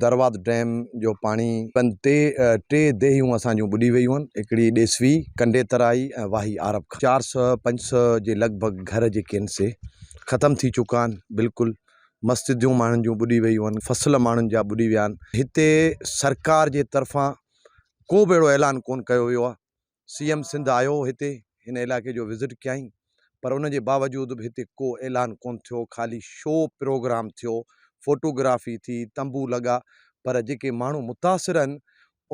درواد dam جو پاڻي پن تي ٽي ديهيون اسان جون ٻڏي ويون آهن هڪڙي ڏيسوي، ڪنڊي ترائي ۽ واهي عارب کان چار سئو پنج سئو جي لڳ ڀڳ گهر جيڪي آهن سي ختم ٿي چڪا آهن بلڪل مسجدون ماڻهن جون ٻڏي ويون آهن فصل ماڻهن جا ٻڏي ويا آهن هتي سرڪار جي طرفان ڪو به اهڙو اعلان ڪونه ڪيو ويو آهي سي ايم سنڌ آيو هو هتي هن علائقي جو وزٽ ڪيائين پر ان جي باوجود به هتي ڪو اعلان ڪونه ٿيو خالي شو پروگرام ٿيو فوٽوگرافي ٿي تنبو لڳا پر جيڪي ماڻهو متاثر آهن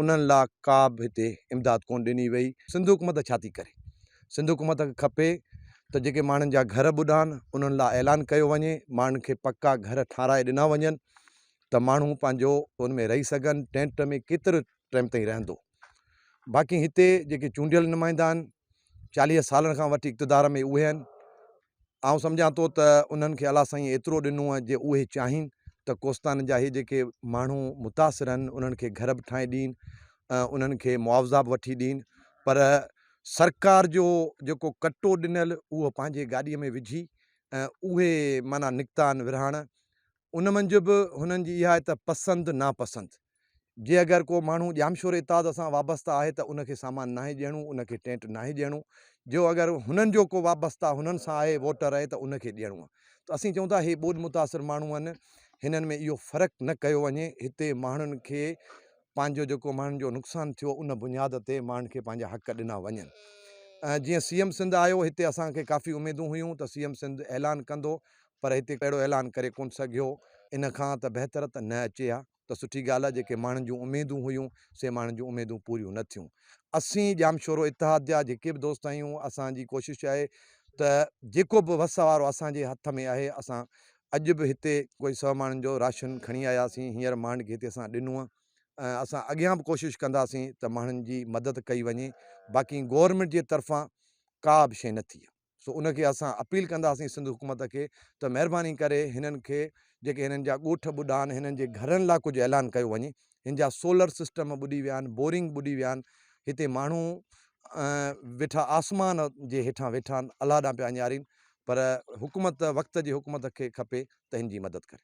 انهن لا ڪا به هتي امداد ڪونه ڏني وئي. سنڌ حڪومت ڇا ٿي ڪري؟ سنڌ حڪومت کي کپي ته جيڪي ماڻهن جا گهر ٻڏا آهن انهن لا اعلان ڪيو وڃي ماڻهن کي پڪا گهر ٺاراهي ڏنا وڃن ته ماڻهو پنهنجو ان ۾ رهي سگهن ٽينٽ ۾ ڪيترو ٽائيم تائين رهندو. باقي هتي جيڪي چونڊيل نمائندا آهن 40 سالن کان وٺي اقتدار ۾ اهي آهن. آئون سمجهان ٿو ته انهن کي الله سائين ايترو ڏنو آهي جي اهي چاهين ته ڪوستان جا هي جيڪي ماڻهو متاثر آهن انهن کي گهر به ٺاهي ڏين ۽ انهن کي معاوضا به وٺي ڏين پر سرڪار جو جيڪو ڪٽو ڏنل اهو پنهنجي گاڏيء ۾ وجهي ۽ اهي معنيٰ نڪتا آهن ورهاڻ ان منجهه به هنن جي اها آهي ته پسند ناپسند. جي اگر ڪو ماڻهو ڄامشوري اتحاد سان وابسته آهي ته ان کي سامان ناهي ڏيڻو، ان کي ٽينٽ ناهي ڏيڻو، جو اگر هنن جو ڪو وابسته هنن سان آهي، ووٽر آهي ته ان کي ڏيڻو آهي. ته اسين چئون ٿا هي ٻوڏ متاثر ماڻهو آهن، هنن ۾ اهو فرق نه ڪيو وڃي، هتي ماڻهن کي پنهنجو جيڪو ماڻهن جو نقصان ٿيو ان بنياد تي ماڻهن کي پنهنجا حق ڏنا وڃن. جيئن سي ايم سنڌ آيو هتي اسان کي ڪافي اميدون هيون ته سي ايم سنڌ اعلان ڪندو پر هتي اهڙو اعلان ڪري ڪونه سگهيو ان کان ته بهتر ته نه اچي ها ته سٺي ڳالهه آهي جيڪي ماڻهن جون اميدون هيون سي ماڻهن جون اميدون پوريون نه ٿيون اسين ڄامشورو اتحاد جا جيڪي به دوست آهيون اسان جي ڪوشش آهي ته جيڪو به وس وارو اسان جي هٿ ۾ آهي اسان اڄ به هتي ڪوئي سئو ماڻهن جو راشن کڻي آياسين هينئر ماڻهن کي هتي اسان ڏنو ۽ اسان اڳيان به ڪوشش ڪنداسين ته ماڻهن جي مدد ڪئي وڃي باقي گورنمينٽ جي طرفان ڪا به شيء نه ٿي آهي. سو ان کي اسان اپيل ڪنداسين سنڌ حڪومت کي ته مهرباني ڪري هنن کي جيڪي هنن جا ڳوٺ ٻڏا آهن هنن جي گهرن لاء ڪجهه اعلان ڪيو وڃي هن جا سولر سسٽم ٻڏي ويا آهن بورنگ ٻڏي ويا آهن هتي ماڻهو ويٺا آسمان جي هيٺان ويٺا آهن الله ڏانهن پيا اڃارين پر حڪومت وقت جي حڪومت کي کپي ته هن جي مدد ڪري.